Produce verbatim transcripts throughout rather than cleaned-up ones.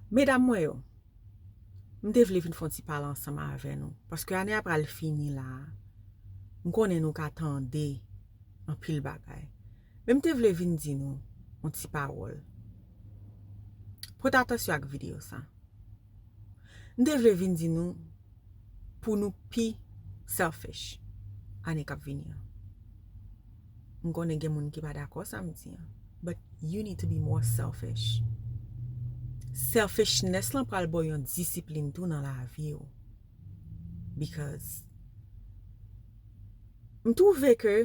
Medam mwen yo, m te vle vin fè yon ti pale ansanm avè nou, paske ane a pral fini la a. M konnen nou ka tande anpil bagay. Men m te vle vin di nou yon ti pawòl. Pote atansyon ak videyo sa. M te vle vin di nou pou nou pi selfish ane k ap vini an. M konnen gen moun ki pa dakò sa m di an. But you need to be more selfish. Selfishness lan pral ba w yon disiplin tou nan lavi w. Because m twouve ke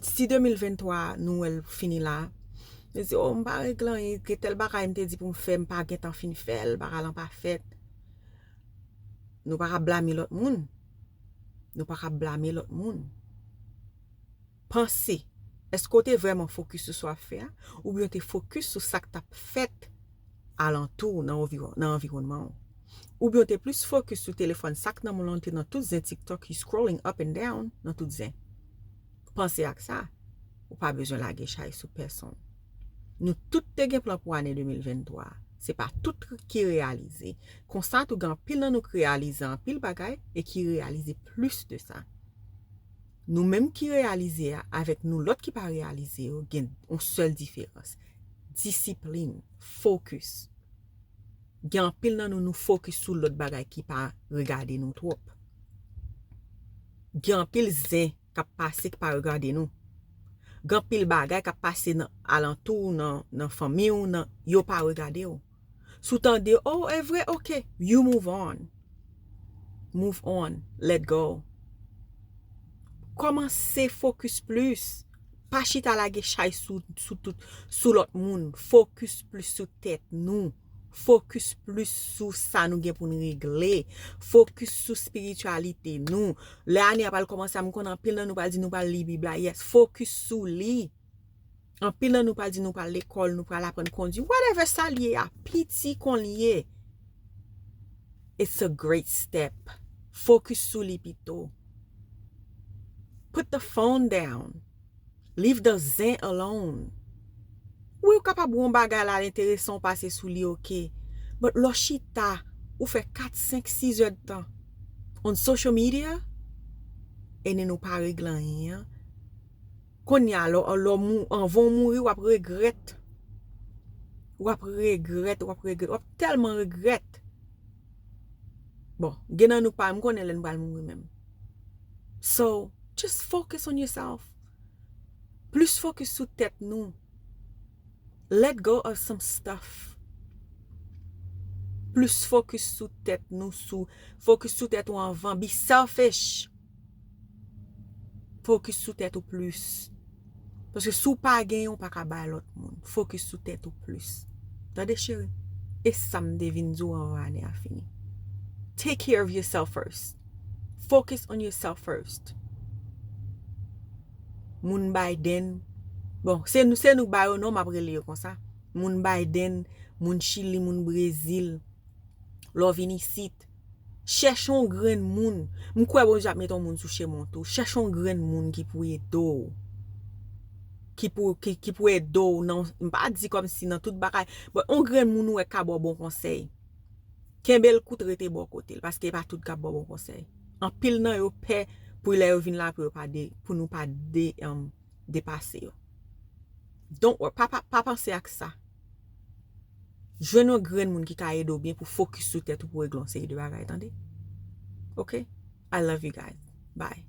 si de mil venntwa nou wè l fini la, nou di, "Oh, m pa regle anyen, gen tèl bagay m te di pou m fè, m pa gentan fin fè l, bagay lan pa fèt." Nou pa ka blame lòt moun. Nou pa ka blame lòt moun. Panse, èske w te vrèman fokis sou sa w ap fè a, oubyen w te fokis sou sa k t ap fèt alantou nan anviwon-, nan anviwònman w? Oubyen w te plis fokis sou telefòn, sa k nan men w lan, w te nan tout zen TikTok, you scrolling up and down nan tout zen. Panse ak sa. Ou pa bezwen lage chay sou pèsonn. Nou tout te gen plan pou ane de mil venntwa. Se pa tout ki reyalize. Konsa tou gen anpil nan nou ki reyalize anpil bagay e ki reyalize plis de sa. Nou menm ki reyalize a avèk nou lòt ki pa reyalize yo gen yon sèl diferans. Disiplin, fokis. Gen anpil nan nou, nou fokis sou lòt bagay ki pa regade nou twòp. Gen anpil zen k ap pase ki pa regade nou. Gen anpil bagay k ap pase nan alantou w, nan, nan fanmi w, nan, yo pa regade w. Si w tande, "Oh, e vre, ok," you move on. Move on, let go. Kòmanse fokis plis. Pa chita lage chay sou, sou tout, sou lòt moun. Fokis plis sou tèt nou. Fokis plis sou sa nou gen pou n regle. Fokis sou espirityalite nou. Lè ane a pral kòmanse a, m konnen anpil nan nou pral di nou pral li Bib la. Yes, fokis sou li. Anpil nan nou pral di nou pral lekòl, nou pral aprann kondui. Whatever sa l ye a, piti kon l ye, it's a great step. Fokis sou li pito. Put the phone down. Leave the zen alone. Wi, ou kapab wè yon bagay la enteresan w pase sou li, ok. But lè w chita, ou fè kat, senk, sis èdtan on social media, and then ou pa regle anyen an. Kounye a, lè, lè w mou-, anvan w mouri, w ap regrèt. W ap regrèt, w ap regrèt, w ap tèlman regrèt. Bon, gen nan nou pa, m konnen lè n pral mouri menm. So, just focus on yourself. Plis fokis sou tèt nou. Let go of some stuff. Plis fokis sou tèt nou, sou, fokis sou tèt ou anvan. Be selfish. Fokis sou tèt ou plis. Paske si w pa genyen, w pa ka bay lòt moun. Fokis sou tèt ou plis. Tande, cheri? E sa m te vin di w anvan ane a fini. Take care of yourself first. Focus on yourself first. Moun Biden. Bon, se nou, se nou k ba yo non, m ap rele yo konsa. Moun Biden, moun Chili, moun Brezil. Lè w vin isit, chèche yon grenn moun. M kwè Bondye ap mete yon moun sou chemen w tou. Chèche yon grenn moun ki pou ede w. Ki pou, ki, ki pou ede w nan, m pa di kòmsi nan tout bagay, but yon grenn moun ou wè k ka ba w bon konsèy. Kenbe l kout, rete bò kote l, paske e pa tout k ap ba w bon konsèy. Anpil nan yo pè pou lè yo vin la, pou yo pa de, pou nou pa de, um, depase yo. Don't worry, pa, pa, pa panse ak sa. Jwenn yon grenn moun ki ka ede w byen pou fokis sou tèt ou pou regle yon seri de bagay, tande? Ok? I love you guys. Bye.